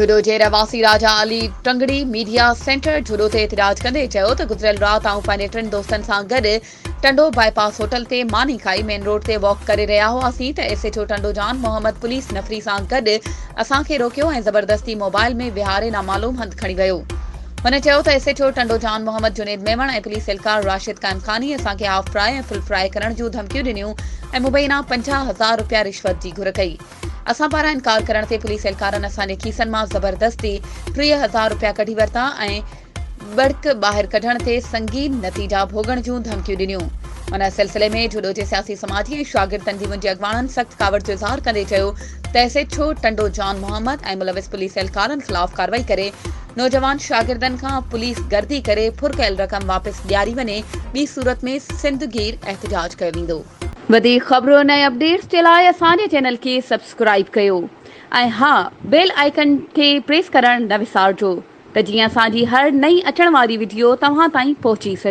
جهڏو جي رهواسي راجا علي ٽنگڙي media centre Jhuddo تي احتجاج ڪندي چيو ته گذريل رات آئون پنهنجي ٽن دوستن سان گڏ ٽنڊو باء پاس هوٽل تي ماني کائي مين روڊ تي واڪ ڪري رهيا هئاسين ته S H O Tando Jan Muhammad police نفري سان گڏ اسان کي روڪيو ۽ زبردستي موبائل ۾ ويهاري نامعلوم هنڌ کڻي ويو. هن چيو ته S H O Tando Jan Muhammad Junaid Memon ۽ police اهلڪار راشد قائمخاني اسان کي هاف فرائي ۽ فل فرائي ڪرڻ جون ڌمڪيون ڏنيون ۽ مبينا 50 هزار رپيا رشوت جي گهر ڪئي. اسان پاران انڪار ڪرڻ تي پوليس اهلڪارن اسان جي کيسن مان زبردستي 30 هزار رپيا ڪڍي ورتا ۽ ٻڙڪ ٻاهر ڪڍڻ تي سنگين نتيجا ڀوڳڻ جون ڌمڪيون ڏنيون. ان سلسلي ۾ جهڏو جي سياسي سماجي ۽ شاگرد تنظيمن جي اڳواڻن سخت ڪاوڙ جو اظهار ڪندي چيو ته S H O Tando Jan Muhammad ۽ ملوث پوليس اهلڪارن خلاف ڪارروائي ڪري نوجوان شاگردن کان پوليس گردي ڪري ڦر ڪيل رقم واپس ڏياري وڃي ٻي صورت ۾ سنڌ گير احتجاج ڪيو ويندو. وڌيڪ خبرن ۽ اپڊيٽس جي لاء اسان جي چينل کي سبسڪرائيب ڪيو ۽ ها بيل آئيڪن کي پريس ڪرڻ نه وسارجو ته جيئن اسان جي هر نئين اچڻ واري وڊيو توهان تائين پهچي سگهي.